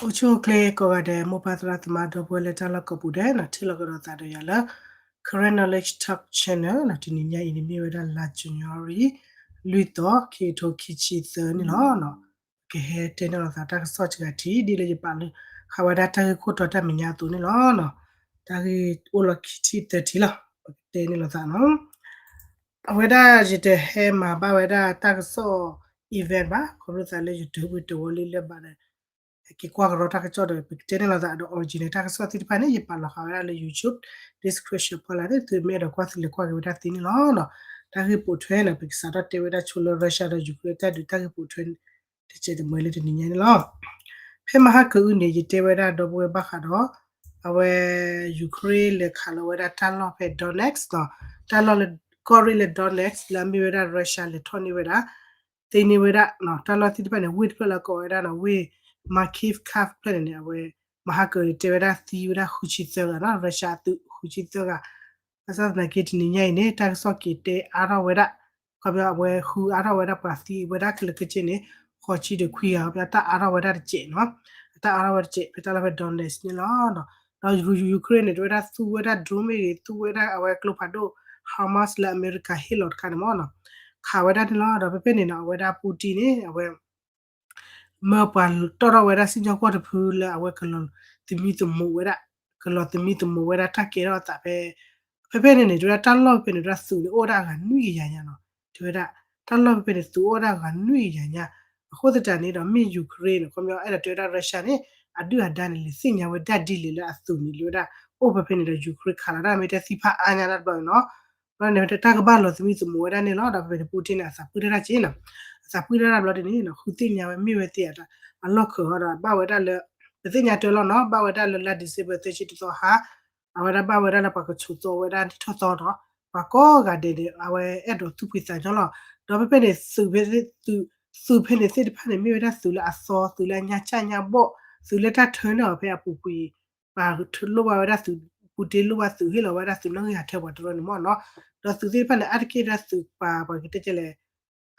အိၣ်ဆူၣ်အိၣ်ချ့ကိးဂၤဒဲး မိၢ်ပၢ်သရၣ်သမါဒီပုၢ်ဝဲၢ်လၢတၢ်လီၢ်ကိးပူၤဒဲးနီၤ ထံၣ်လိာ်ကဒီးသးဒီးယၤလၢ Karen Knowledge Talk Channel နီၤ တနံၤညါအံၤန့ၣ်မ့ၢ်ဝဲဒၣ်လါ January လွံၢ်သီ ခံကထိခံဆံသၢန့ၣ်လီၤ. ကဟဲတဲန့ၢ်လိာ်သးတၢ်ကစီၣ်စှၤထံ ဒ်လၢယပာ်ဃာ်ဝဲဒၣ်တၢ်ဂ့ၢ်ခိၣ်တီတၢ်မဲာ်ညါအသိးန့ၣ်လီၤ. တၢ်ဂ့ၢ်အိၣ်လီၤခံထံၣ်သၢထံၣ်လီၤ ပကတဲန့ၢ်လိာ်သးနီၤ. အဝဲဒၣ်ယတဟဲမၤဘၣ်ဝဲဒၣ်တၢ်ကစီၣ် event ဘၣ် ခီဖျိသးလၢယတဝံၤတဝီလံလၢၤဘၣ်ဒီး ဟဲက့ၤကွၢ်ကရီတၢ်ကစီၣ်ဒီး ပကတဲန့ၢ်လိာ်သးဒီး original တၢ်ကစီၣ်သ့ၣ်တဖၣ်န့ၣ် ယပာ်လီၤဃာ်ဝဲဒၣ်လၢ YouTube description ဖီလာ်န့ၣ် သုမ့ၢ်အဲၣ်ဒိးကွၢ်သုလဲၤကွၢ်က့ၤဝဲဒၣ်သ့န့ၣ်လီၤ. တၢ်ဂ့ၢ်ပိာ်ထွဲန့ၣ် ပကစးထီၣ်တဲဝဲဒၣ်ဆိလၢ Russia ဒီး Ukraine တၢ်ဒုးတၢ်ဂ့ၢ်ပိာ်ထွဲ တစဲးတမှဲၤလၢတနံၤညါန့ၣ်လီၤ. ဖဲမဟါကအုန့ၣ် ယတဲဝဲဒၣ်ဒီပုၢ်ဝဲၢ်ဘၣ်ဃးဒီး အဝဲ Ukraine လဲၤခးလီၤဝဲဒၣ်တၢ်လီၢ်ဖဲ Donetsk နီၤ တၢ်လီၢ်လၢကီၢ်ရ့ၣ်လၢ Donetsk လၢအမ့ၢ်ဝဲဒၣ် Russia လဲၤထီၣ်န့ၢ်ဝဲဒၣ် သ့န့ၢ်ဝဲဒၣ် တၢ်လီၢ်သ့ၣ်တဖၣ်န့ၣ် ဝ့ၢ်တဖျၢၣ်လၢကိးဝဲဒၣ်နီၤ ဝ့ၢ် Makiivka ဖျၢၣ်န့ၣ်န့ၣ် အဝဲ မဟါကအုန့ၣ် တဲဝဲဒၣ်သံဝဲဒၣ်ဃုဆံသၢဂၤနီၤ Russia အသုးဃုဆံသၢဂၤ ဘၣ်ဆၣ်သနာ်က့တနံၤညါအံၤန့ၣ် တၢ်ကစီၣ်က့ၤတဲအါထီၣ်ဝဲဒၣ် ခီပညီ အဝဲဃုအါထီၣ်ဝဲဒၣ်ပှၤသံဝဲဒၣ်ခဲလၢာ်ခဲဆ့န့ၣ် ဃိးဆံဒီးခွံဂၤ ခီပညီ တၢ်အါထီၣ်ဝဲဒၣ်တစဲးနီၤ အတၢ်အါထီၣ်ဝဲတစဲး ဖဲတၢ်လီၢ်ဖဲ Donetsk န့ၣ်လီၤ. ဒီး Ukraine န့ၣ် တဲဝဲဒၣ်သူဝဲဒၣ် drone မ့ၢ်ဂ့ၤ သူဝဲဒၣ်အဝဲကျိဖးဒိၣ် HIMARS လၢအမဲရကၤဟ့ၣ်လီၤတခါန့ၣ်မ့ၢ်နီၤ ခးဝဲဒၣ်န့ၣ်လီၤ. ဒီးဖဲဖဲန့ၣ်နီၤ အဝဲဒၣ် Putin န့ၣ် အဝဲ မၢပှၤတီၣ်ထီၣ်ဝဲဒၣ်စံၣ်ညီၣ်ကွီၢ်တဖုလၢအဝဲကလီၤသမံသမိးဝဲဒၣ် ကလီၤသမံသမိးဝဲဒၣ်တၢ်ကဲထီၣ်အသးဖဲ ဖဲဖဲန့ၣ်န့ၣ် တဲဝဲဒၣ်တၢ်လီၢ်ဖဲန့ၣ် တဲဝဲဒၣ်သုးန့ၣ်အိၣ်ဝဲဒၣ်အဂၤနွံကယၤညါနီၤ တဲဝဲဒၣ် တၢ်လီၢ်ဖဲဖဲန့ၣ် သုးအိၣ်ဝဲဒၣ်အဂၤနွံကယၤညါ အဃိသတးန့ၣ်ဒီး မ့ၢ် Ukraine န့ၣ် ခီပညီအဲၣ်ဒိးတဲဝဲဒၣ် Russia န့ၣ် အဒုၣ်အဒါန့ၣ် လဲၤသ့ၣ်ညါဝဲဒၣ်ဒ်လဲၣ်လၢအသုးန့ၣ် တဲဝဲဒၣ် အိၣ်ဖဲဖဲန့ၣ်ဒီး Ukraine ခးလီၤတၢ်မ့ၢ်တဲသံဖးအါညါတဘျီန့ၣ်နီၤ ဘျီန့ၣ် တၢ်ကဘၣ်လီၤသမံသမိးဝဲဒၣ်န့ၣ်လီၤ. ဒီးဖဲဖဲန့ၣ် Putin န့ၣ် အသးပှၢ်တၢ်တၢ်က့နီၤ အသးပှၢ်တၢ်တၢ်ဘျီဒ်န့ၣ်နီၤ ဃုသ့ၣ်ညါဝဲမ့ၢ်ဝဲသ့ၣ်အတၢ် အလီၢ်ခၢးဟီဒီး ဘၣ်ဝဲဒၣ်လၢ ပသ့ၣ်ညါတၢ်လီၤနီၤ ဘၣ်ဝဲဒၣ်လၢလါ December သၢဆံတသီဟါ အဝဲဒၣ်ဘၣ်ဝဲဒၣ်လၢပှၤကဆိးသီဝဲဒၣ်နံၣ်ထီၣ်သီဒီး ပှၤကိးဂၤဒဲးန့ၣ် အဝဲအဲၣ်ဒိးသူၣ်ဖှံသးညီလီၤ. ဒီးဖဲဖဲန့ၣ် သုးဖဲ သုး သုးဖဲန့ၣ်သ့ၣ်တဖၣ်န့ၣ် မ့ၢ်ဝဲဒၣ်သုးလၢအသီ သုးလၢအညါစၢ်ညါဘီၣ် သုးလၢတၢ်ထၢန့ၢ်အီၤဖဲအပူၤကွံာ် ပှၤလိၣ်ဘၣ်ဝဲဒၣ်သုး Putin လိၣ်ဘၣ်သုး ဟ့ၣ်လီၤဝဲဒၣ်သုးနီၣ်ဂံၢ်ဟးထၢပှၤတရၢန့ၣ်မ့ၢ်နီၤ. ဒီးသုးသ့ၣ်တဖၣ်န့ၣ် အါတက့ၢ်ဒၣ်သုးပှၤ ပှၤကတဲကဲလဲၣ်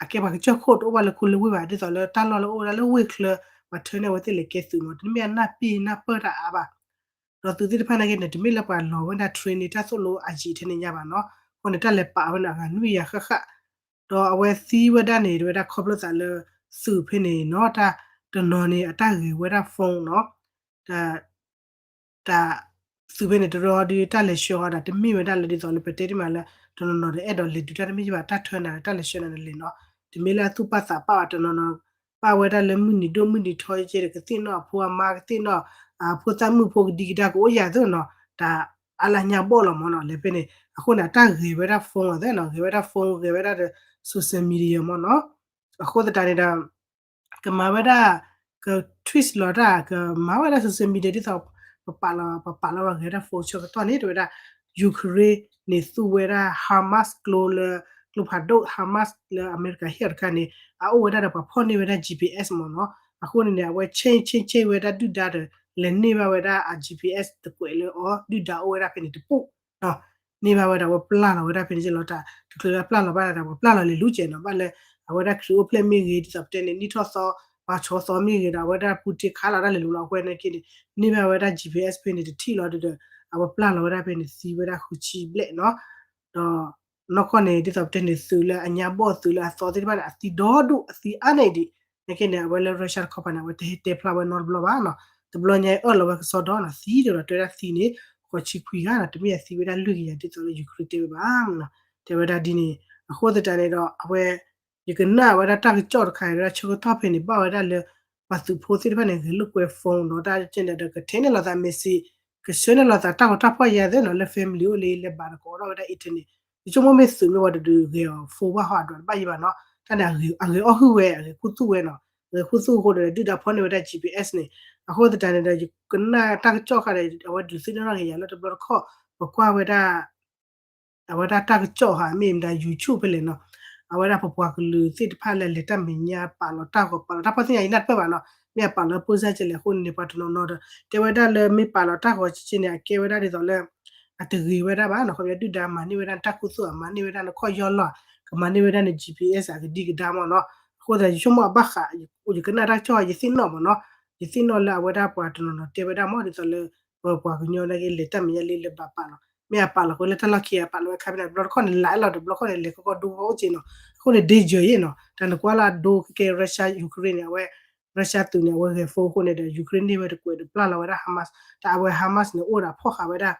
အကဲပှၤကစၢၢ်ခိၣ်တအိၣ်ဘၣ်လၢခိလၢဝ့ၢ်ဘၣ် ဒ်သိးလၢတၢ်လီၢ်လၢအိၣ်ဝဲဒၣ်လၢဝ့ၢ်ချၢ ပှၤထၢန့ၢ်အဝဲသ့ၣ်လဲၤကဲသုးမ့ၢ် တမ့ၢ်အနၢ်ပ့ၢ်နၢ်ပၢၢ်တၢ်အါဘၣ် ဒီးသုးသ့ၣ်တဖၣ်နာ်က့န့ၣ် တမ့ၢ်လၢပှၤလီၤဝဲဒၣ် training တၢ်သိၣ်လိအယံာ်ထဲန့ၣ်ညါဘၣ်နီၤ. အဃိန့ၣ် တၢ်လဲၤပာ်ဝဲန့ၣ် အဂၤနွံကယၤဃၣ်ဃၣ် ဒီးအဝဲသံဝဲဒၣ်န့ၣ် တဲဝဲဒၣ်ခီဖျိသးလၢ သုးဖဲန့ၣ်နီၤ တၢ်တနီၤန့ၣ် အတၢ်ဂ့ၤဝဲဒၣ် phone နီၤ. တၢ် တၢ် သုးဖဲန့ၣ် တရီဒီး တၢ်လဲၤဆှၢအီၤဒီး တမ့ၢ်ဝဲဒၣ်လၢဒ်သိးလၢပတဲတ့ၢ်မးလၢ တနီၤနီၤဒီး အဲၣ်ဒိးလဲၤဒုးတၢ်တမ့ၢ်ဘၣ် တၢ်ထၢနၤဒီး တၢ်လဲၤဆှၢနၤန့ၣ်လဲၤနီၤ. တမ့ၢ်လၢအသူၣ်ပာ်သးပာ်အီၤ တနီၤနီၤ ပာ်ဝဲဒၣ်လၢမုၢ်နံၤဒိၣ်မုၢ်နံၤထီကဲဒီး ကသ့ၣ်နီၣ်အဖိအမါ ကသ့ၣ်နီၣ် အဖိသၣ်မုၣ်ဖိကဒံကဒါကအိၣ်ယၤသ့နီၤ. တၢ်အါလၢညါဘီၣ်လီၤမ့ၢ်နီၤ လဲၤဖဲန့ၣ် အဃိန့ၣ် အတၢ်ဂ့ၤဝဲဒၣ် phone အီၤသ့နီၤ ဂ့ၤဝဲဒၣ် phone ဂ့ၤဝဲဒၣ်ဒီး social media မ့ၢ်နီၤ. အဃိသတးန့ၣ်ဒီး ကမၤဝဲဒၣ် က twist လီၤတၢ် ကမၤဝဲဒၣ် social media ဒ်သိး ပပာ်လီၤ ပပာ်လီၤဝဲဂ့ၤဝဲဒၣ် phone ဆၢကတီၢ်န့ၣ် တဲဝဲဒၣ် Ukraine န့ၣ်သူဝဲဒၣ် HIMARS ကျိလၢ ကျိဖးဒိၣ် HIMARS လၢအမဲရကၤဟ့ၣ်အီၤတခါန့ၣ် အအိၣ်ဝဲဒၣ်ဒီးပှၤဖီၣ်န့ၢ်ဝဲဒၣ် GPS မ့ၢ်နီၤ. အဃိန့ၣ်န့ၣ် အဝဲ change change change ဝဲဒၣ်ဒုၣ်ဒါဒီး လဲၤန့ၢ်ဘၣ်ဝဲဒၣ်အ GPS တကွဲးလၢအီၤ ဒုၣ်ဒါအိၣ်ဝဲဒၣ်ဖဲန့ၣ်တပူၤ န့ၢ်ဘၣ်ဝဲဒၣ် အဝဲပျၢ်လီၤဝဲဒၣ်ဖဲန့ၣ်ကလီၤတၢ် တချုးလၢပျၢ်လီၤဘၣ်ဒီး ပှၤပျၢ်လီၤလဲၤလူၤကဲးနီၤ ဘၣ်လၢ အဝဲဒၣ်ခရံာ်အိၣ်ဖျဲၣ်မ့ၢ်ဂ့ၤ ဒ်သိးပတဲန့ၣ် နံၣ်ထီၣ်သီ ပှၤဆီသီမ့ၢ်ဂ့ၤဒီး အဝဲဒၣ် Putin ခးလီၤတၢ်လဲၤလူၤလီၤ အဃိန့ၣ်က့န့ၣ် န့ၢ်ဘၣ်ဝဲဒၣ် GPS ဖဲန့ၣ်တထံၣ်လီၤဒီး အဝဲပျၢ်လီၤဝဲဒၣ်ဖဲန့ၣ် သံဝဲဒၣ်ဃုဆံဘျဲၣ်နီၤ ဒီး နီၢ်ကီၢ်န့ၣ် ဒ်သိးပတဲန့ၣ် သုးလၢအညါဘီၣ်သုးလၢအသီသ့ၣ်တဖၣ်န့ၣ် အသံဒီဒူၣ် အသံအါန့ၢ်ဒံး နာ်က့န့ၣ် အဝဲလၢ Russia တခီပၤန့ၣ် အဝဲတဟဲတဲဖျါဝဲနီတဘျီဘၣ်နီၤ တဘျီညါအၢၣ်လီၤဝဲကစီဒီနီၤ သံဒီးတဲဝဲဒၣ်သံန့ၣ် ဃိးဆံခွံဂၤနီၤ တမ့ၢ်အသံဝဲဒၣ်လွံၢ်ကယၤဒ်သိးလၢ Ukraine တဲဝဲဘၣ်နီၤ တဲဝဲဒၣ်ဒ်န့ၣ် အဃိသတးန့ၣ်ဒီး အဝဲ ယကနၣ်ဝဲဒၣ်တၢ်ကစီၣ်တခါအံၤ ဝဲဒၣ်ဆၢကတီၢ်ဖဲန့ၣ် ဘၣ်ဝဲဒၣ်လၢ ပှၤသုးဖိသ့ၣ်တဖၣ်န့ၣ် ဂဲၤလိာ်ကွဲ phone ဒီးတၢ်ကဲန့ၣ်ဒီး ကထဲန့ၣ်လိာ်သး message ကဆှၢန့ၢ်လိာ်သးတၢ်ဂီၤတၢ်ဖီၣ်ယၤသ့နီၤ လၢ family အိၣ်လၢလဲၤဘၣ်ဒီး ကအိးထီၣ်ဝဲဒၣ် internet ယဆိကမိၣ်မ့ၢ်သုးမ့ၢ်ဝဲတဒုးဂဲၤအီၤ phone ဘၣ်ဟီအဒိးတဘၣ်ယံၤဘၣ်နီၤ တၢ်န့ၣ် အဂဲၤအီၣ်ဟုၣ်ဝဲ အဂဲၤခူသူၣ်ဝဲနီၤ အဂဲၤခူသူၣ်အဃိဒီး ဒုၣ်ဒါဖီၣ်န့ၢ်ဝဲဒၣ် GPS န့ၣ် အဃိသတးန့ၣ်ဒီး ယကနၣ်တၢ်ကစီၣ်ဃါဒီး အဝဲဒုးသ့ၣ်နီၣ်ထီၣ်က့ၤယၤလၢတဘျီတခီၣ် ပကွၢ်ဝဲဒၣ် အဝဲဒၣ်တၢ်ကစီၣ်ဟါ မ့ၢ်မတၤ YouTube ဖဲလဲၣ်နီၤ အဝဲဒၣ်ပပှၤကလုာ်သ့ၣ်တဖၣ်လၢလဲၤတၢ်မဲာ်ညါ ပာ်လီၤတၢ်ဂီၤ ပာ်လီၤတၢ်ဖီၣ်သ့ၣ်ညါ ယနၢ်တပၢၢ်ဘၣ်နီၤ မ့ၢ်အပာ်လီၤ post ကဲလဲၣ်အဃိန့ၣ် ပှၤတနီၤနီၤဒီး တဲဝဲဒၣ်လၢမ့ၢ်ပာ်လီၤတၢ်ဂီၤကဲန့ၣ် အကဲဝဲဒၣ်ဒ်သိးလၢ အတဂ့ၤဝဲဒၣ်ဘၣ်နီၤ ခီဖျိဒုၣ်ဒါမၤန့ၢ်ဝဲဒၣ်နတၢ်ခူသူၣ် အမၤန့ၢ်ဝဲဒၣ်နခီၣ်ယီၢ်လီၢ် ကမၤန့ၢ်ဝဲဒၣ်န GPS အကဒံကဒါမ့ၢ်နီၤ အဃိသတး ယဆိကမိၣ်အဘၣ်ဃး ယကနၣ်တၢ်ကစီၣ် ယသ့ၣ်နီၣ်မ့ၢ်နီၤ ယသ့ၣ်နီၣ်လၢအဝဲဒၣ်ပှၤတနီၤနီၤတဲဝဲဒၣ်မ့ၢ်ဒ်သိးလၢ ပပှၤကညီနာ်က့လဲၤတၢ်မဲာ်ညါလံလၢဘၣ်ပာ်လီၤ, မ့ၢ်အပာ်လီၤဃိလၢတၢ်လီၢ်ခံအပာ်လီၤဝဲခါဖဲန့ၣ် တဘျီတခီၣ်န့ၣ် လဲၤလီၤဒီးတဘျီတခီၣ်န့ၣ် လဲၤကီကီဒိကီအိၣ်က့နီၤ, အဃိန့ၣ် danger ယဲၢ်နီၤ, တၢ်နကွၢ်လၢအဒိကဲကဲ Russia Ukraine န့ၣ် အဝဲ Russia သုးန့ၣ် အဝဲဂဲၤဖိအဃိန့ၣ်ဒီး Ukraine န့ၢ်ဝဲတကွဲးဒီးပျၢ်လီၤဝဲဒၣ် Hamas, တၢ်အဝဲ Hamas န့ၣ် အိၣ်ဒီးဖီၣ်ဃာ်ဝဲဒၣ်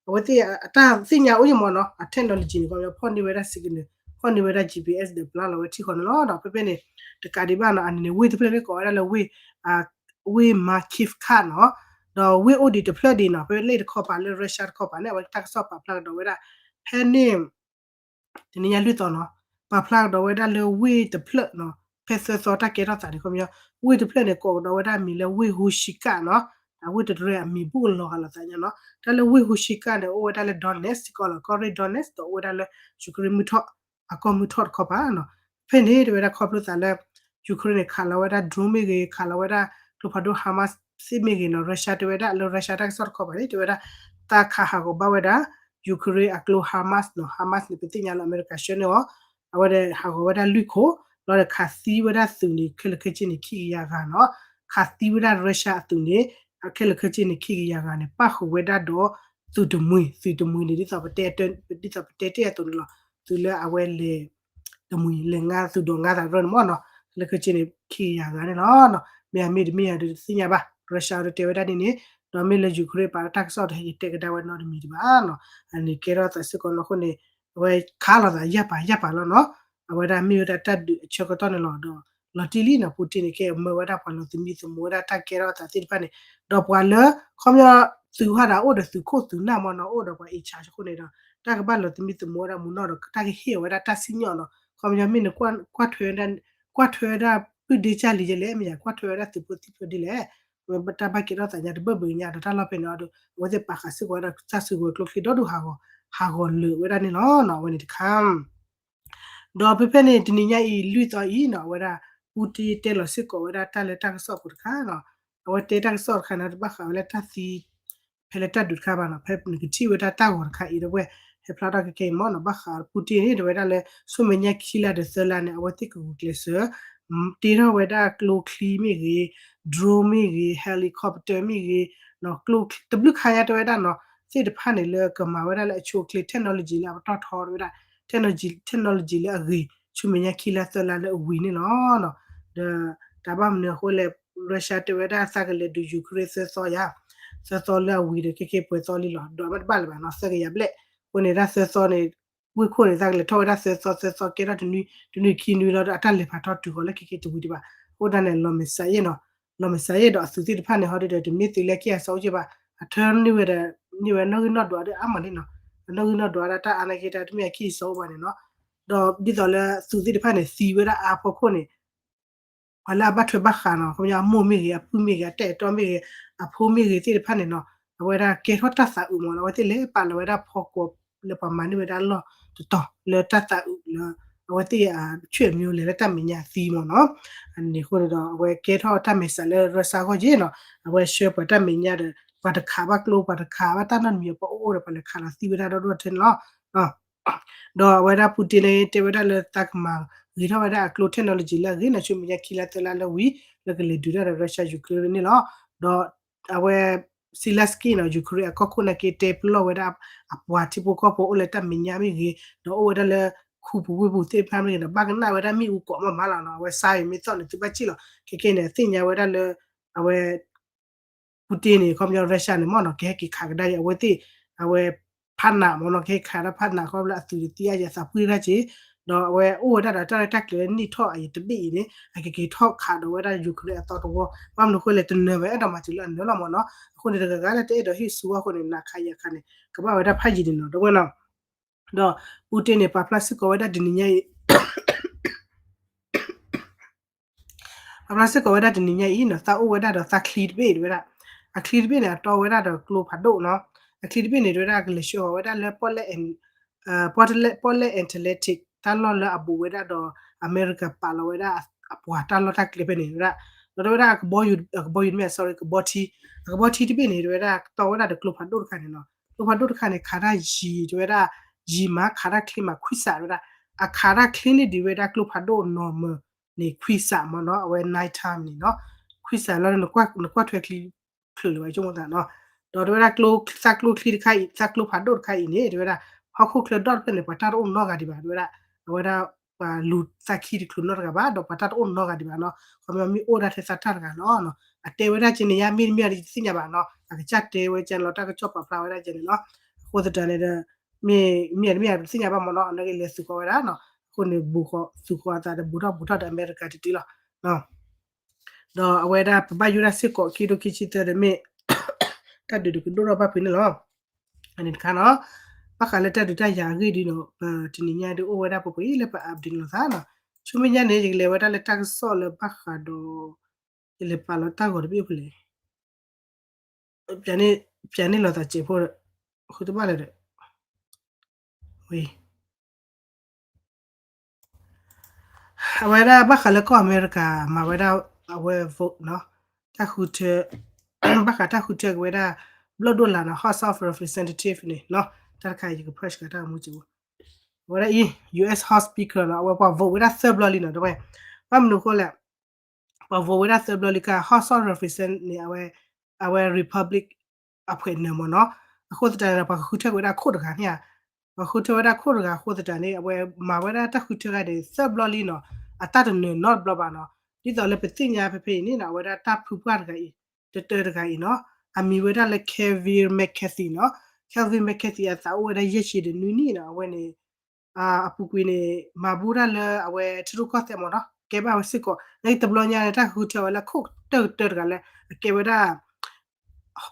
အဝဲသ့ၣ်အတၢ်သ့ၣ်ညါအိၣ်ယဲၢ်မ့ၢ်နီၤ, အ technology န့ၣ် ခီပညီဖီၣ်န့ၢ်ဝဲဒၣ် signal, ဖီၣ်န့ၢ်ဝဲဒၣ် G P S ဒီးပျၢ်လီၤဝဲထံဃီန့ၣ်လီၤ. ဒီးဖဲဖဲန့ၣ် တကးဒံးဘၣ်နီၤ အန့ၣ်န့ၣ် ဝ့ၢ်တဖျၢၣ်မ့ၢ်ကိးဝဲဒၣ်လၢဝ့ၢ် ဝ့ၢ် Makiivka နီၤ, ဒီးဝ့ၢ်အိၣ်ဒံးတဖျၢၣ်ဒံးနီၤ, ဖဲလၢတခီပၤလၢ Russia တခီပၤန့ၣ် အဝဲတၢ်ကစီၣ်ပာ်ဖျါကဒီးဝဲဒၣ် ဖဲန့ၣ် တနံၤညါလွံၢ်သီနီၤ, ပာ်ဖျါကဒီးဝဲဒၣ်လၢဝ့ၢ်တဖျၢၣ်နီၤ, ဖဲသၢသီတၢ်ကဲထီၣ်သးန့ၣ် ခီပညီ ဝ့ၢ်တဖျၢၣ်န့ၣ် ကိးကဒီးဝဲဒၣ်မံၤလၢဝ့ၢ် Hushiga နီၤ, အဝ့ၢ်တရၢအမံၤဘူးကလီၤဂာ်လိာ်သးညါနီၤ, တၢ်လၢဝ့ၢ် Hushiga န့ၣ် အိၣ်ဝဲဒၣ်လၢ Donetsk စ့ၢ်ကီးလီၤ, ကီၢ်ရ့ၣ် Donetsk ဒီးအိၣ်ဝဲဒၣ်လၢ Ukraine မုၢ်ထီၣ် အကီၢ်မုၢ်ထီၣ်တခီပၤနီၤ, ဖဲန့ၣ် တဲဝဲဒၣ်ခီဖျိသးလၢ Ukraine န့ၣ် ခးလီၤဝဲဒၣ် drone မ့ၢ်ဂ့ၤ, ခးလီၤဝဲဒၣ် ကျိဖးဒိၣ် Hamas သ့ၣ်မ့ၢ်ဂ့ၤနီၤ, Russia တဲဝဲဒၣ်လၢ Russia တၢ်ကစီၣ်တခီပၤန့ၣ် တဲဝဲဒၣ် သးခးဟးဂီၤဘၣ်ဝဲဒၣ် Ukraine အကျိ Hamas နီၤ, Hamas န့ၣ် ပသ့ၣ်ညါလၢအမဲရကၤဆှၢန့ၢ်အီၤ, အဝဲဒီးဟးဂီၤဝဲဒၣ်လွံၢ်ခိၣ်, လီၤဒီးခးသံဝဲဒၣ်သုးန့ၣ် ခဲလၢာ်ခဲဆ့န့ၣ် ခံကယၤဂၤနီၤ, ခးသံဝဲဒၣ် Russia အသုးန့ၣ် ခဲလၢာ်ခဲဆ့န့ၣ် ခံကယၤဂၤန့ၣ် ပၣ်ဃုာ်ဝဲဒၣ်ဒီး သုးတမှံၤ, သုးတမှံၤန့ၣ် ဒ်သိးပတဲ ဒ်သိးပတဲတ့ၢ်အသိးန့ၣ်လီၤ, သုးလၢအဝဲလဲၤ တမှံၤလဲၤငါသုးဒီးငါသးရၢန့ၣ်မ့ၢ်နီၤ, ခဲလၢာ်ခဲဆ့န့ၣ် ခံကယၤဂၤန့ၣ်လီၤ, မ့ၢ်အမ့ၢ်တမ့ၢ်ယၤဒီးတသ့ၣ်ညါဘၣ်, Russia ဒီးတဲဝဲဒၣ်ဒ်န့ၣ်, ဒီးမ့ၢ်လၢ Ukraine ပာ်လၢတၢ်ကစီၣ်ဒီး ဟဲက့ၤတဲကဒါဝဲနီတမံၤဒံးဘၣ်နီၤ, အန့ၣ်ကဲထီၣ်သးစ့ၢ်ကီးနီၤ, အဃိန့ၣ် အဝဲခးလိာ်သးယၢ်ပာ်ယၢ်ပာ်လီၤနီၤ, အဝဲဒၣ်မ့ၢ်ဝဲဒၣ်တၢ်ဒုးအဆၢကတီၢ်န့ၣ်လီၤ, ဒီးလီၤတံၢ်လံနီၤ, Putin န့ၣ် ကဲမၢဝဲဒၣ်ပှၤလီၤသမံသမိးဝဲဒၣ်တၢ်ကဲထီၣ်သးသ့ၣ်တဖၣ်န့ၣ်, ဒီးပှၤလၢ ခီပညီ သုးဟီဒၣ်အိၣ်ဒီးသုးခိၣ်သုးနၢ်မ့ၢ်နီၤ, အိၣ်ဒီးပှၤ in charge အဃိန့ၣ်ဒီး တၢ်ကဘၣ်လီၤသမံသမိးဝဲဒၣ်မူနီၢ်ဒီး တၢ်ကဟ့ၣ်အီၤဝဲဒၣ်တၢ်စံၣ်ညီၣ်နီၤ, ခီပညီမ့ၢ်နကွၢ်ထွဲ ကွၢ်ထွဲဝဲဒၣ် ပုၢ်ဒ့ကၢ်လံယဲလဲၣ်, မ့ၢ်ယၤ ကွၢ်ထွဲဝဲဒၣ်သုးဖိသံၣ်ဖိဒ်လဲၣ်, ဝဲတၢ်ဘၣ်ကဲထီၣ်သးညါတဘၢၣ်ဘၢၣ်ညါဒီး တၢ်လီၢ်ဖဲန့ၣ်အီၤဒီး အဝဲသ့ၣ်ပာ်ဃာ်စ့ၢ်ကီးဝဲဒၣ်တၢ်စုကဝဲၤကျိချံဒီဒူၣ်ဟးဂီၤ ဟးဂီၤလၢာ်ဝဲဒၣ်န့ၣ်လီၤနီၤ, အဝဲန့ၣ်တခါ ဒီးဖဲဖဲန့ၣ် တနံၤညါအံၤလွံၢ်သီအံၤနီၤ, အဝဲဒၣ် Putin တဲလီၤစ့ၢ်ကီးဝဲဒၣ်တၢ်လၢတၢ်ကစီၣ်အပူၤတခါနီၤ, အဝဲတဲတၢ်ကစီၣ်တခါန့ၣ် တဘၣ်ဃးဝဲလၢတၢ်သံ ဖဲလၢတၢ်ဒုးတခါဘၣ်နီၤ, ဖဲနကထံၣ်ဝဲဒၣ်တၢ်ဂီၤတခါအံၤဒီးဝဲ ဟဲဖျါထီၣ်ကဲကဲအံၤမ့ၢ်နီၤ, ဘၣ်ဃး Putin န့ၣ် တဲဝဲဒၣ်လၢ ဆူမဲာ်ညါခံလါဒီးသၢလါန့ၣ် အဝဲသ့ၣ်ကဂုာ်ကျဲးစၢး တ့ထီၣ်ဝဲဒၣ်ကျိချံမ့ၢ်ဂ့ၤ, drone မ့ၢ်ဂ့ၤ, helicopter မ့ၢ်ဂ့ၤ, ကျိတဘျုးခါညါတဲဝဲဒၣ်နီၤ, သ့ၣ်တဖၣ်န့ၣ်လၢကမၤဝဲဒၣ်လၢအဆိအချ့ technology လၢအပတီၢ်ထီတဲဝဲဒၣ် technology လၢအဂ့ၤ ဆူမဲာ်ညါခံလါသၢလါလၢအဝံၤန့ၣ်လီၤ. ဒီးတၢ်ဘၣ်မနုၤအဃိလဲၣ်, Russia တဲဝဲဒၣ်သးကလဲၤဒုး Ukraine သၢသီယါ, သၢသီလၢအဝံၤဒီး ခဲကဲပှဲၤသီလံလီၤ. ဒီးအမ့ၢ်တဘၣ်လၢၤဘၣ်နီၤ, သၢကယၤဘျဲၣ်, အဃိန့ၣ်ဒၣ်သၢသီန့ၣ် ဝ့ၢ်ခိၣ်န့ၣ် သးကလဲၤထီၣ်ဝဲဒၣ်သၢသီ, သၢသီကဲထီၣ်တနွံ, တနွံခံနွံလီၤဒီး အတၢ်လဲၤဖးထီတုၤဃီၤလၢခဲကဲတဝံၤဒံးဘၣ်. အဃိဒၣ်န့ၣ် လီၤမဲာ်ဆှးယဲၢ်နီၤ, လီၤမဲာ်ဆှးယဲၢ်ဒီးအသုးသ့ၣ်တဖၣ်န့ၣ် ဟီဒ်ဒီး တမ့ၢ်သုးလၢခံအစီအိၣ်က့ဘၣ်, အထၢန့ၢ်ဝဲဒီး န့ၢ်ဝဲနီၣ်ဂံၢ်နီၣ်ဒွးဒီးအါမးလံနီၤ, နီၣ်ဂံၢ်နီၣ်ဒွးဒၣ်တၢ်အါနာ်က့တၢ်တမ့ၢ်အခံအစီအိၣ်ဘၣ်န့ၣ်နီၤ. ဒီးဒ်သိးလၢသုးသ့ၣ်တဖၣ်န့ၣ် သံဝဲဒၣ်အါဖီခိၣ်န့ၣ် ပှၤလၢအဘၣ်ထွဲဘၣ်ဃးနီၤ, ခီပညီအမိၢ်မ့ၢ်ဂ့ၤ, အပုၢ်မ့ၢ်ဂ့ၤ, အတၢ်အဲၣ်တီမ့ၢ်ဂ့ၤ, အဖိမ့ၢ်ဂ့ၤသ့ၣ်တဖၣ်န့ၣ်နီၤ, အဝဲဒၣ်ကဲထီၣ်တၢ်သးအုးမ့ၢ်နီၤ, အဝဲသ့ၣ်လဲၤပာ်လီၤဝဲဒၣ်ဖီကွီၤလၢပှၤမၤန့ၢ်ဝဲဒၣ်အလီၢ်တတီၤလၢတၢ်သးအုးလၢ အဝဲသ့ၣ်အ ဆွေမျိုး လဲၤလၢတၢ်မဲာ်ညါသံမ့ၢ်နီၤ. အန့ၣ်အဃိန့ၣ်ဒီး အဝဲကဲထီၣ်တၢ်မဲာ်ဆှးလၢ Russia အဂီၢ်က့နီၤ, အဝဲဆှၢပှၤတၢ်မဲာ်ညါဒီး ပှၤတခးဘၣ်ကျိ ပှၤတခးဘၣ်တၢ်နီတမံၤအပှၤအိၣ်အိၣ်ဒီး ပှၤလဲၤခးလီၤသံဝဲဒၣ်ဒီဒူၣ်ထဲန့ၣ်လီၤ. ဒီးအဝဲဒၣ် Putin န့ၣ် တဲဝဲဒၣ်လၢသးကမၤဂ့ၤထီၣ်ဝဲဒၣ်အကျိ technology လၢအဂ့ၤနီၤ ဆူမဲာ်ညါခံလါသၢလါလၢဝံၤ လၢကလဲၤဒုးတၢ်ဒီး Russia Ukraine န့ၣ်လီၤ. ဒီးအဝဲ Zelenskyy နီၤ Ukraine အကီၢ်ခိၣ်နာ်က့ တဲပလီၢ်ဝဲဒၣ်အပှၤထံဖိကီၢ်ဖိအိၣ်လၢတၢ်မဲာ်ညါမ့ၢ်ဂ့ၤ, ဒီးအိၣ်ဝဲဒၣ်လၢခူပူၤဝ့ၢ်ပူၤသ့ၣ်တဖၣ်မ့ၢ်ဂ့ၤဒီး ဘၣ်ကနၣ်ဝဲဒၣ်မ့ၣ်အူကိးမးမးလီၤနီၤ. အဝဲစါအံၤမ့ၢ်သီၣ်န့ၣ် သုဘၣ်စံၣ်လီၤ. ခဲကဲန့ၣ် သ့ၣ်ညါဝဲဒၣ်လၢ အဝဲ Putin န့ၣ် ခီပညီ Russia န့ၣ်မ့ၢ်နီၤ ကဟဲက့ၤခးကဒါက့ၤ အဝဲသ့ၣ် အဝဲ ဖးနးမ့ၢ်နီၤ ကဟဲခးဒၣ်ဖးနး ခီဖျိလၢအသုးတသံအါယၤသးပှံၢ်တၢ်က့ၤ, ဒီးအဝဲအိၣ်ဝဲဒၣ်ဒီးတၢ်ရဲၣ်တၢ်ကျဲၤလၢနံၣ်ထီၣ်အံၤတဘ့ၣ်အံၤန့ၣ် အကက့ၤထီၣ်ခးဒီးဝဲဒၣ် Ukraine အသီတဝီ, ဘၣ်မနုၤအဃိလဲၣ် တနၢၤဘၣ် အဲၣ်ဒိးမၤတုၤလၢအနၢၤလီၤမ့ၢ်နီၤ. အဃိန့ၣ် တဂၤဂၤလၢတအဲၣ်ဒိးဟ့ၣ်ဆူအဃိန့ၣ် နးခးယၤခးန့ၣ် ကဘၣ်ဝဲဒၣ်ဖးယံာ်န့ၣ်နီၤ ဒီပုၢ်ဝဲၢ်နီၤ. ဒီး Putin န့ၣ် ပာ်ဖျါစ့ၢ်ကီးဝဲဒၣ်တနံၤညါအံၤ ပာ်ဖျါစ့ၢ်ကီးဝဲဒၣ်တနံၤညါအံၤနီၤ သးအိၣ်ဝဲဒၣ်ဒီးသးချံတဘ့ၣ်တဝဲဒၣ်, အချံတဘ့ၣ်န့ၣ် အတီဝဲဒၣ်ဒီးကျိဖးဒိၣ်နီၤ, အချံတဘ့ၣ်န့ၣ် တဝဲဒၣ်ကလဲၤဆှၢအီၤဝဲဒၣ်လၢ Portland Atlantic တၢ်လီၢ်လၢအဘူးဝဲဒၣ်ဒီး အမဲရကၤပာ်လီၤဝဲဒၣ်အပှၤတၢ်လီၢ်တၢ်ကျဲဖဲန့ၣ်ဝဲဒၣ်, ဒီးတဝဲဒၣ်ကဘီယူၤ ကဘီယူၤတမ့ၢ် sorry ကဘီထံ, အကဘီထံတဘ့ၣ်န့ၣ် တဝဲဒၣ်တီဝဲဒၣ်ဒီးကျိဖးဒိၣ်တခါန့ၣ်နီၤ, ကျိဖးဒိၣ်တခါန့ၣ် ခးတၢ်ယံၤတဝဲဒၣ် ယံၤမး ခးတၢ်ချ့မးခွံစးတဝဲဒၣ်, အခးတၢ်ချ့န့ၢ်ဒံးဝဲဒၣ်ကျိဖးဒိၣ် normal န့ၣ် ခွံစးမ့ၢ်နီၤ အဝဲ night time န့ၣ်နီၤ, ခွံစးလီၤ နကွၢ်ထွဲချံချုးလၢၤဘၣ် ဆိကမိၣ်သးနီၤ. ဒီးတဲဝဲဒၣ် သးကျိချံတခါအံၤ သးကျိဖးဒိၣ်တခါအံၤန့ၣ် တဲဝဲဒၣ် ဟီၣ်ခိၣ်ချၢဒီတဖျၢၣ်န့ၣ် ပှၤတၢ်တအိၣ်နီတဂၤဒံးဘၣ် တဲဝဲဒၣ် အဝဲဒၣ် ပှၤလူၤသးခံတချုးနီတဂၤဘၣ် ဒီးပှၤတၢ်တအိၣ်နီတဂၤဒံးဘၣ်နီၤ. ခီပညီမ့ၢ်အိၣ်ဒၣ်ထဲသးတၢ်တဂၤလီၤ. အတဲဝဲဒၣ်ကဲန့ၣ် ယမ့ၢ်တမ့ၢ်ဒီးယတသ့ၣ်ညါဘၣ်နီၤ. အကစၢ်တဲဝဲကဲန့ၣ်လီၤ တၢ်ကစီၣ်ပာ်ဖျါဝဲဒၣ်ကဲန့ၣ်လီၤ. အဃိသတးန့ၣ်ဒီး မ့ၢ်မ့ၢ်တမ့ၢ်တသ့ၣ်ညါဘၣ်မ့ၢ်နီၤ. နာ်က့လဲၤသုးဃီၤဝဲဒၣ်နီၤ. အဃိန့ၣ် ဘူးဃီၤသုးဃီၤအသးဒီး ဘူးထီၣ်ဘူးထီၣ်ဒီးအမဲရကၤတတ့ၢ်လီၤ. ဒီးအဝဲဒၣ်ပဘၣ်ယိၣ်ဒၣ်စ့ၢ်ကီး ခံကထိခံဆံသၢဒီးမ့ၢ် တၢ်ဒုးတကဒိၣ်ထီၣ်ဘၣ်ဖဲန့ၣ်လီၤ. အန့ၣ်တခါနီၤ ဘၣ်ဃးလၢတၢ်ဒုးတၢ်ယၤအဂ့ၢ်ဒ်နီၤ ပတနံၤညါဒုးအိၣ်ဝဲဒၣ်ပှဲၤပှဲၤလၢပ update လိာ်သးနီၤ. ဆူမဲာ်ညါန့ၣ် ယကလဲၤဝဲဒၣ်လၢတၢ်ကစီၣ်လၢဘၣ်ဃးဒီး ယလဲၤပာ်လီၤတၢ်ဂီၤတဘ့ၣ်ဖဲလဲၣ် ပျးန့ၢ်လီၤသးစဲးဖိ ဃုတဘၣ်လၢၤဒီး ဝံၤ အဝဲဒၣ်ဘၣ်ဃးလၢကီၢ်အမဲရကၤ မၤဝဲဒၣ် အဝဲ vote နီၤ တၢ်ဃုထၢ ဘၣ်ဃးတၢ်ဃုထၢက့ၤဝဲဒၣ် ဘျီၣ်ဒိၣ်လၣ်နီၤ House of Representative န့ၣ်နီၤ. တၢ်တခါအံၤယက push ကတၢ်မူစ့းဖိ အဝဲဒၣ်အံၤ U S House Speaker နီၤ အဝဲပှၤ vote ဝဲဒၣ်သၢဘျီလံနီၤ တဝဲ ဘၣ်မနုၤအဃိလဲၣ် ပှၤ vote ဝဲဒၣ်သၢဘျီလံက House of Represent န့ၣ် အဝဲ အဝဲ Republic အဖှဲးနၢၤမ့ၢ်နီၤ. အဃိသတးန့ၣ် ပှၤဃုထၢက့ၤဝဲဒၣ်ခိၣ်တဂၤန့ၣ်ဧါ ပှၤဃုထၢဝဲဒၣ်ခိၣ်တဂၤအဃိသတးန့ၣ် အဝဲမၤဝဲဒၣ်တၢ်ဃုထၢဂၤန့ၣ် သၢဘျီလံနီၤ အတၢ်တနၢၤနီတဘျီဘၣ်နီၤ. ဒ်သိးလၢပသ့ၣ်ညါဖဲဖဲအံၤန့ၣ်နီၤ အဝဲဒၣ်တၢ်ဖုပှၢ်တဂၤအံၤ တတၢတဂၤအံၤနီၤ အမံၤဝဲဒၣ်လၢ Kevin McCarthy နီၤ. Kevin McCarthy အသးအိၣ်ဝဲဒၣ်ယဲၢ်ဆံဒီးနွံနံၣ်နီၤ အဝဲန့ၣ် အပူၤကွံာ်န့ၣ် မၤဘူၣ်တၢ်လၢအဝဲထံရူၢ်ကီၢ်သဲးမ့ၢ်နီၤ ကဲဘၣ်ဝဲစ့ၢ်ကီး နာ်က့တဘျီညါန့ၣ် တၢ်ဃုထၢဝဲလၢခိၣ်တၢၢ်ကတၢၢ်တဂၤလၢ အကဲဝဲဒၣ်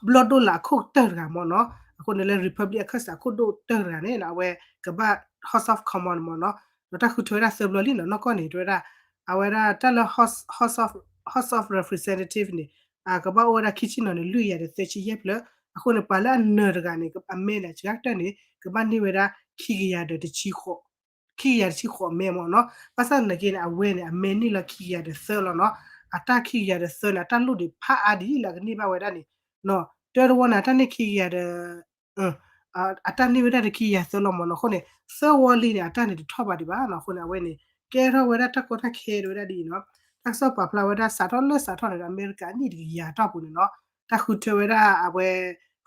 ဘျီၣ်ဒိၣ်လၣ်အခိၣ်ကတၢၢ်တဂၤမ့ၢ်နီၤ. အဃိန့ၣ်လၢ Republic အခၢၣ်စးခိၣ်ဒိၣ်ကတၢၢ်တဂၤန့ၣ် အဝဲကဘၣ် House of Commons မ့ၢ်နီၤ. ဒီးတၢ်ဃုထၢဝဲဒၣ်သၢဘျီလံနီၤ နီၢ်ကီၢ်န့ၣ် တဲဝဲဒၣ် အဝဲဒၣ်တၢ်လၢ House of House of Representative န့ၣ် အကဘၣ်အိၣ်ဝဲဒၣ်ခံဆံနီၤန့ၣ် လွံၢ်ကယၤဒီးသၢဆံယဲၢ်ဖျၢၣ်. အဃိန့ၣ် ပှၤလၢအနၢၤတဂၤန့ၣ် အမဲန့ၣ် စှၤကတၢၢ်န့ၣ် ကဘၣ်န့ၢ်ဝဲဒၣ် ခံကယၤဒီးတဆံ ခံကယၤတဆံဃိးအမဲမ့ၢ်နီၤ. ဘၣ်ဆၣ်သနာ်က့န့ၣ် အဝဲန့ၣ် အမဲန့ၢ်လီၤခံကယၤဒီးသၢလီၤနီၤ. အတၢ်ခံကယၤဒီးသၢန့ၣ် အတၢ်လိၣ်ဒံးဖးအါဒ်လၢအကန့ၢ်ဘၣ်ဝဲဒၣ်န့ၣ် တၢတဝီန့ၣ် အတၢ်န့ၢ်ခံကယၤဒီး အတၢ်န့ၢ်ဝဲဒၣ်တခံကယၤသၢလီၤမ့ၢ်နီၤ. အဃိန့ၣ် သၢဝီလံန့ၣ် အတၢ်န့ၣ်တထီၣ်ဘးဒံးဘၣ်နီၤ. အဃိန့ၣ် အဝဲန့ၣ် ကဲထီၣ်ဝဲဒၣ်တၢ်ကီတၢ်ခဲဒၣ်ဝဲဒၣ်ဒ်အံၤနီၤ. တၢ်ကစီၣ်ပာ်ဖျါဝဲဒၣ်စးထီၣ်လၢစးထီၣ်န့ၣ်ဒီး အမဲရကၤအနံၣ်တကယၤအတီၢ်ပူၤန့ၣ်နီၤ တၢ်ဃုထၢဝဲဒၣ်အဝဲ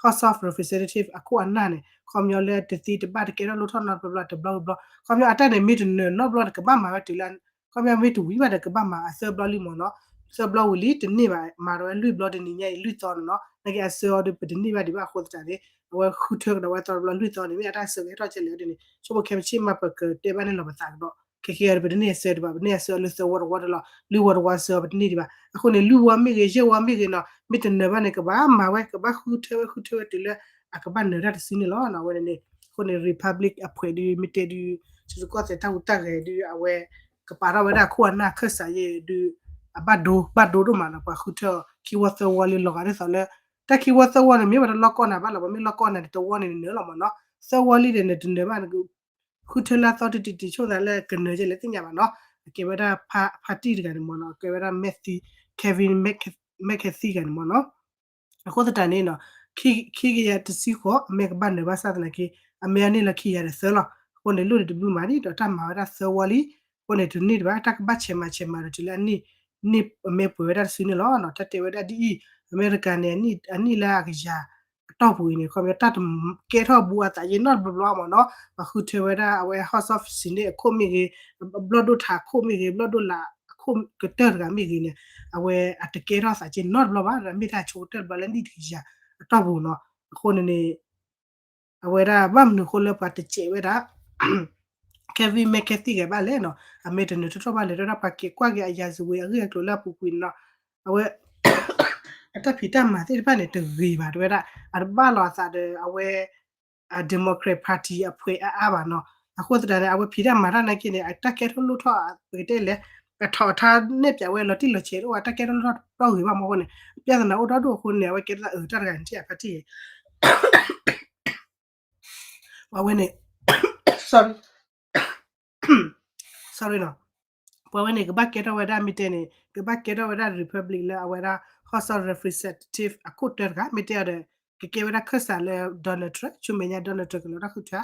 House of Representative အခိၣ်အနၢ်န့ၣ် ခီပညီလၢတသံတဘၣ်တကဲထီၣ်လိၣ်ထီၣ်နီတဘျီဘျီတဘျီဘျီ ခီပညီအတၢ်န့ၣ် မ့ၢ်တနၢၤနီတဘျီန့ၣ် ကဘၣ်မၤဝဲတုၤလၢ ခီပညီမ့ၢ်တဝံၤဘၣ်ဒီး ကဘၣ်မၤအသၢဘျီလံမ့ၢ်နီၤ. သၢဘျီဝံၤလံတန့ၢ်ဘၣ် မၤဒီးဝဲလွံၢ်ဘျီတနံၤညါအံၤလွံၢ်သီန့ၣ်နီၤ. နာ်က့အဆၢအီၤဒီး ပတန့ၢ်ဘၣ်ဒံးဘၣ်အဃိသတးန့ၣ် အဝဲဃုထၢကဒီးဝဲသီတဘျီလွံၢ်သီန့ၣ် မ့ၢ်အတၢ်ဆၢကဟဲထီၣ်ကဲလဲၣ်ဒ်န့ၣ် ဆိကမိၣ်ခဲမုၢ်ဆ့ၣ်မး ပကတဲဘၣ်န့ၣ်လီၤပသးကဒီး ခဲကဲအီၤဒီး ပတန့ၢ်အဆၢဒံးဘၣ် ပန့ၢ်အဆၢအီၤလၢသၢဝီတဝီတလီၤ လွံၢ်ဝီတဝီဆၢအီၤပတန့ၢ်ဒံးဘၣ်. အဃိန့ၣ် လွံၢ်ဝီမ့ၢ်ဂ့ၤ ယဲၢ်ဝီမ့ၢ်ဂ့ၤနီၤ မ့ၢ်တနၢၤဘၣ်န့ၣ် ကဘၣ်မၤဝဲ ကဘၣ်ဃုထၢဝဲ ဃုထၢဝဲတုၤလၢ အကဘၣ်နၢၤတၢ်တစုန့ၣ်လီၤ. အဝဲန့ၣ်န့ၣ် အဃိန့ၣ် Republic အဖှဲးဒုး မ့ၢ်တဲဒုး ထံရူၢ်ကီၢ်သဲးတၢ်ဟူးတၢ်ဂဲၤဒုး အဝဲ ကပာ်ထီၣ်ဝဲဒၣ်အခိၣ်အနၢ်ခၢၣ်စးယဲၢ်ဒုး အဘၣ်ဒိ ဘၣ်ဒိဒိၣ်မးနီၤ ပှၤဃုထၢအီၤ ခံဝီသၢဝီလံလီၤဂာ်ဒ်သိးလၢ တၢ်ခံဝီသၢဝီန့ၣ် မ့ၢ်ပှၤတလီၢ်ကီၢ်နၤဘၣ်လီၤ ပှၤမ့ၢ်လီၢ်ကီၢ်နၤ တဝီန့ၣ်နနၢၤလီၤမ့ၢ်နီၤ သၢဝီလံဒီးနတနၢၤဘၣ် ဃုထၢလၢအသီတံၢ်တံၢ်တံၢ်ဆိသးလၢကနၢၤကဲလဲၣ်သ့ၣ်ညါဘၣ်နီၤ အကဲဝဲဒၣ် ဖါတံၢ်တဂၤန့ၣ်မ့ၢ်နီၤ အကဲဝဲဒၣ် Matthew Kevin McCarthy တဂၤန့ၣ်မ့ၢ်နီၤ အဃိသတးန့ၣ်နီၤ ခံကယၤတဆံဃိး အမဲကဘၣ်နၢၤဘၣ်ဆၣ်သနာ်က့ အမဲအန့ၢ်လီၤခံကယၤဒီးသၢလီၤ. အဃိန့ၣ် လိၣ်န့ၣ်တဘျုးမးဒ်ဒီးတၢ်မၤဝဲဒၣ်သၢဝီလံ အဃိန့ၣ် တန့ၢ်တဘၣ် တၢ်ကဘၣ်ဆဲးမၤဆဲးမၤဒီးတုၤလၢအန့ၢ် န့ၢ်အမဲပှဲၤဝဲဒၣ်တစုန့ၣ်လီၤ. တၢ်တဲဝဲဒၣ်ဒ်အံၤ အမဲရကၤန့ၣ် အနံၣ်လၢအကယၤအတီၢ်ပူၤအံၤန့ၣ် ခီပညီ တၢ်တကဲထီၣ်ဘူးအသးယဲၢ်နီတဘျီဘျီမ့ၢ်နီၤ ပှၤဃုထၢဝဲဒၣ် အဝဲ House of Senate အခိၣ်မ့ၢ်ဂ့ၤ ဘျီၣ်ဒိၣ်ထးအခိၣ်မ့ၢ်ဂ့ၤ ဘျီၣ်ဒိၣ်လးအခိၣ်ကတၢၢ်တဂၤမ့ၢ်ဂ့ၤန့ၣ် အဝဲအတကဲထီၣ်သးက့နီတဘျီဘၣ် မ့ၢ်တၢ်ဆိကတၢၢ်တဘျီလၢနံၣ်တကယၤအတီၢ်ပူၤနီၤ အဃိန့ၣ်န့ၣ် အဝဲဒၣ်ဘၣ်မနုၤအဃိလၢပှၤတစဲးဝဲဒၣ် Kevin McCarthy ဂ့ၤဘၣ်လဲၣ်နီၤ အမ့ၢ်တနၢၤထီၣ်ထီၣ်ဘၣ်လဲၣ် တဲဝဲဒၣ်ပှၤက့ၤကွၢ်က့ၤအရာဇဝင်အဂ့ၢ်အကျိၤလၢအပူၤကွံာ်န့ၣ်နီၤ အဝဲ အတၢ်ဖံးတၢ်မၤသ့ၣ်တဖၣ်န့ၣ် တဂ့ၤဘၣ် တဲဝဲဒၣ် အတဘၣ်လီၤအသးဒီးအဝဲ အ Democrat Party အဖှဲးအါအါဘၣ်နီၤ အဃိသတးန့ၣ် အဝဲဖံးတၢ်မၤတၢ်နာ်က့န့ၣ် အတၢ်ကဲထီၣ်လိၣ်ထီၣ် ပကတဲလဲၣ် အထီၣ်အထါနဲၣ်ပၠးဝဲလီၤတံၢ်လီၤဆဲးတအိၣ်ဘၣ် တၢ်ကဲထီၣ်လိၣ်ထီၣ်ပျီဂ့ၤဘၣ်မ့ၢ်အဃိန့ၣ် ပြဿနာအိၣ်ဒီဒူၣ်အဃိန့ၣ် အဝဲကဲထီၣ်သးအုးတၢ်တဂၤန့ၣ် ထံၣ်အဖါတံၢ် ပှၤဝဲန့ၣ် sorry sorry နီၤ ပှၤဝဲန့ၣ် ကဘၣ်ကဲထီၣ်ဝဲဒၣ်မ့ၢ်တဲန့ၣ် ကဘၣ်ကဲထီၣ်ဝဲဒၣ် Republic လၢအဝဲဒၣ် House of Representative အခိၣ်တၢၢ်တဂၤ မ့ၢ်တဲအီၤဒီး ကကဲဝဲဒၣ်ခၢၣ်စးလၢ Donald Trump ဆူမဲာ်ညါ Donald Trump ကလီၤတၢ်ဃုထၢ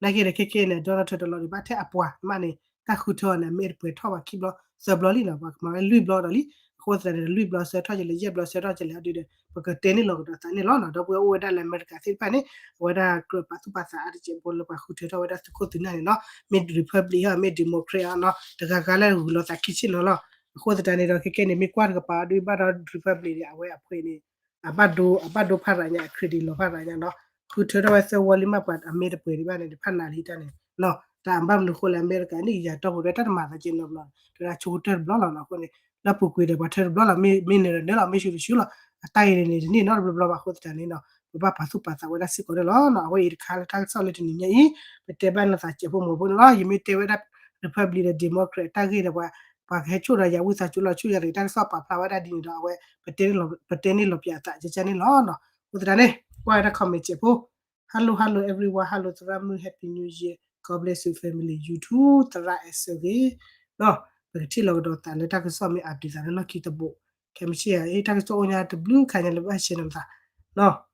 နာ်က့ဒီးခဲကဲန့ၣ် Donald Trump တလီၤဒံးဘၣ်ထဲအပှၤမးန့ၣ် တၢ်ဃုထၢအီၤန့ၣ် အမဲတပှဲၤထီၣ်ဘၣ်ခံဘျီ သၢဘျီလံနီၤ ပှၤကမၤဝဲလွံၢ်ဘျီဒီးလံ. အဃိသတးန့ၣ် လွံၢ်ဘျီဆၢထီၣ်ကလဲၣ် ယဲၢ်ဘျီဆၢထီၣ်ကလဲၣ်အဒုဒီး ပကတဲန့ၢ်လီၤကဒီးသးန့ၣ်လီၤနီၤ. ဒီပုၢ်ဝဲၢ်အိၣ်ဝဲဒၣ်လၢအမဲရကၤသ့ၣ်တဖၣ်န့ၣ် အဝဲဒၣ်ကြၢးပာ်သူၣ်ပာ်သးအါတစဲးဖိလၢပှၤဃုထၢထီၣ်ဝဲဒၣ်သုးခိၣ်သုးနၢ်န့ၣ်နီၤ. မ့ၢ် Republic ဧါ မ့ၢ် Democrat ဧါနီၤ တဂၤဂၤလၢဂုာ်လီၤသးခံဆ့ၣ်နီၤလီၤ. အဃိသတးန့ၣ်ဒီး ခဲကဲန့ၣ် မ့ၢ်ကွၢ်တကပၤအဒုဘၣ်ဒီး Republic န့ၣ် အဝဲအဖှဲးန့ၣ် အဘၣ်ဒိ အဘၣ်ဒိဖးရၤညါ အ credit လီၤဖးရၤညါနီၤ. ဃုထၢထီၣ်ဝဲသၢဝီလံမး ပှၤအမ့ၢ်တပှဲၤဒံးဘၣ်န့ၣ် တဖၣ်နးလံတၢ်န့ၣ်နီၤ. တၢ်အဘၣ်မနုၤဃိလဲၣ် အမဲရကၤန့ၣ် ယၤတီၢ်ပူၤဒီးတၢ်တမၤသးကဲနီတဘျီ တဝဲဒၣ်ဆိကတၢၢ်တဘျီလီၤနီၤ. အဃိန့ၣ် လၢပူၤကွံာ်ဒီး ပှၤထၢတဘျီလီၤ မ့ၢ်နၢၤဒီးနၢၤလီၤ မ့ၢ်ဆူၣ်ဒီးဆူၣ်လီၤ. အတၢ်အံၤန့ၣ် တန့ၢ်နီတဘျီဘျီဘၣ်အဃိသတးန့ၣ်နီၤ ပဘၣ်ပာ်သူၣ်ပာ်သးဝဲဒၣ်စ့ၢ်ကီးန့ၣ်လီၤနီၤ. အဝဲအံၤတခါလၢတၢ်ကစီၣ်လၢတနံၤညါအံၤ ပတဲဘၣ်နသးစဲးဖိမုၢ်ဖိန့ၣ်လီၤ. ယမ့ၢ်တဲဝဲဒၣ် Republic ဒီး Democrat တၢ်ဂ့ၢ်ဒီး ပှၤ ပှၤကဟဲဆိၣ်ဒီးယၤဝံသးစူၤလီၤ ဆိၣ်ယၤတဂ့ၤ တၢ်ကစီၣ်ပာ်ဖျါဝဲဒၣ်ဒ်န့ၣ်ဒီး အဝဲ ပတဲန့ၢ်လီၤပျးအသးကကန့ၣ်လီၤနီၤ. အဃိသတးန့ၣ် ကွၢ်ဝဲဒၣ် comment စဲးဖိ Hello hello everyone hello သရၣ်မုၣ် Happy New Year God bless you family YouTube သရၣ်အဲၣ်စၢဂ့ၤနီၤ. ပကထံၣ်လီၤကဒီးသးလၢတၢ်ကစီၣ်မ့ၢ် update သးလၢလီၢ်ခံတဘိ ခဲမုၢ်ဆ့ၣ်ဧါ တၢ်ကစီၣ်အိၣ်ညါတဘျုးခါညါလၢဘၣ် share နသးနီၤ.